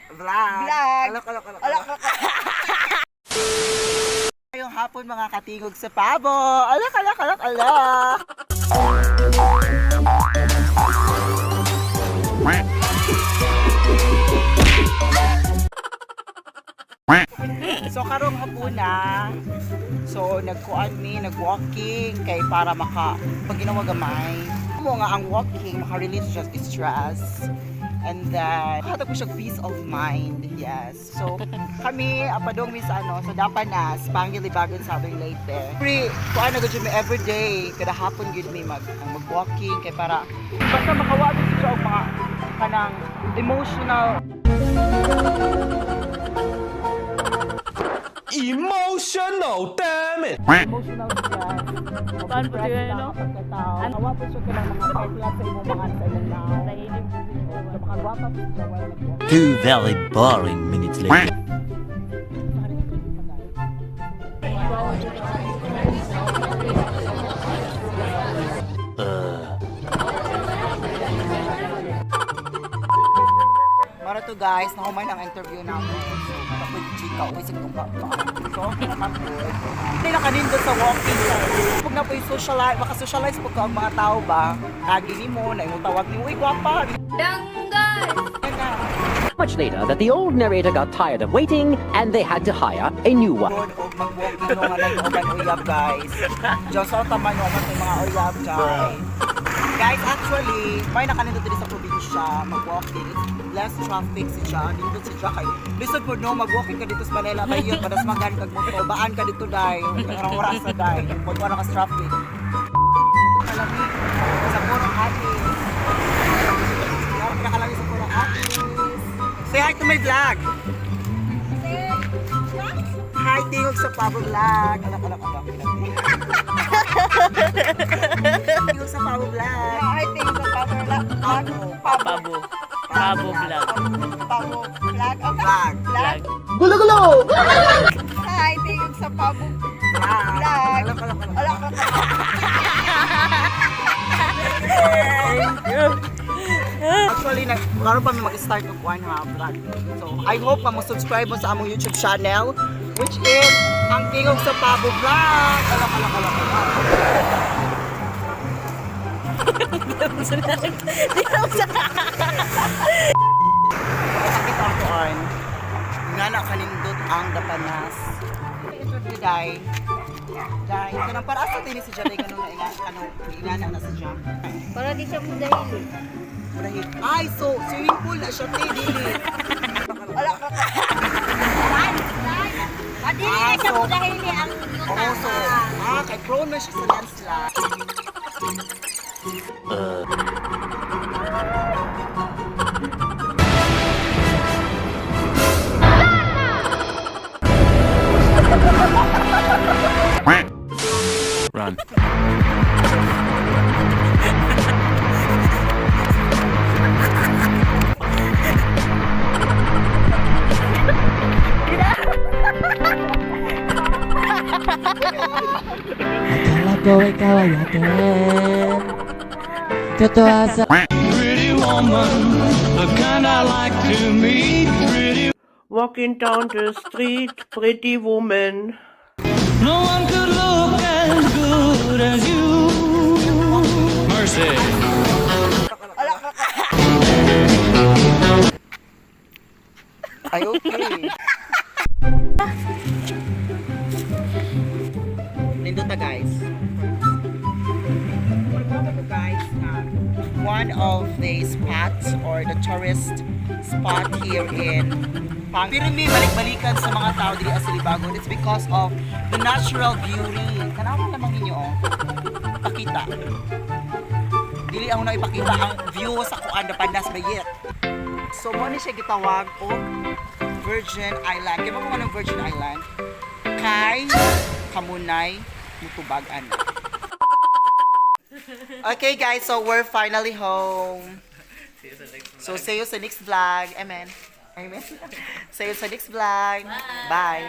Vlog. Vlog. Alak, alak, alak. Alak, Alak. Ngayong hapon, mga katingog sa pabo. Alak, alak, alak, alak. So karong hapuna, so nagkuan mi, nagwalking kay para maka pag ginawa gamay. Mo nga ang walking maka-release siya sa stress. And then, hatag ko siya peace of mind. Yes. So, kami, apadong mi sa ano, sa Dapanas, Pangilibagon, Southern Leyte. Pre, kuan na gud mi everyday, kada hapon gud mi mag-walking kay para basta makawa gud siya og mga kanang emotional Emotional, damn it! Emotional stress. Paano po yun, ano? Pagkatao. Awa po siya kanang mga paglat sa imong mga sa imong now. So, makagwapa po siya while nag-walk. Two very boring minutes later. Mara to guys, nahuman ang interview namin. So, kapoy chika, uy, sa itong pa. So, okay naman po. Hindi na kanindot sa walking. Pag na po yung socialize, maka-socialize po ka ang mga tao ba? Kagi ni mo, na imong tawag ni mo, uy, gwapa. Danggal! Yan na. Much later that the old narrator got tired of waiting and they had to hire a new one. Good og mag-walking no nga nag-uban uyab, guys. Diyos sa taman no man mga uyab, guys. Guys, actually, may nakanindot diri sa probinsya mag-walking. It's less traffic si siya. Nindot si siya kay lisod po no mag-walking ka dito sa Manila bayon padas magan kag motor baan ka dito dai. Karang oras na dai. Pag wala ka sa traffic. Kalami sa Purong Atis. Pinakalami sa Purong Atis. Say hi to my vlog. Hi, Tingog sa Pabo Vlog. Alak, alak, alak. Tingog sa Pabo Vlog. Hi, tingog sa Pabo Vlog. Pabo. Pabo. Pabo vlog. Pabo Vlog. Vlog. Vlog. Gulo-gulo! Hi, tingog sa Pabo Vlog. Vlog. Alak, alak, alak. Alak, alak. Actually, nag karon pa mi mag-start og one ha vlog. So, I hope nga mo-subscribe mo sa among YouTube channel, which is ang Tingog sa Pabo Vlog. Alak, alak, alak, alak. Sakit ang kuan. Nga na kanindot ang Dapanas. Interview dai. Dai, kanang para asa din si Jaday kanong na inga kanong ingana na si Jack. Para di siya mudahil. Murahit. Ay, so swimming pool na siya, te, dili. Alak, alak. Madili Ah, na siya mudahil ang Oo, yuta. so, kay prone na siya sa landslide. Run. Akala ko ikaw ay akin. Totoo sa Pretty woman, the kind I like to meet. Pretty, Walking down the street, pretty woman. No one could look as good as you. Mercy. Ay, okay. Nindot na, guys. Pagkaba ko, guys, na one of the spots or the tourist spot here in Pang. Pero may balik-balikan sa mga tao diri sa Libagon. It's because of the natural beauty. Tanawa lamang ninyo, oh. Pakita. Dili ang na ipakita ang view sa kuan Dapanas bayit. So mo ni siya gitawag og Virgin Island. Kaya mo ng Virgin Island kay kamunay mutubag ana. Okay guys, so we're finally home. So see you sa next vlog. Amen. Amen. See you sa next vlog. Bye.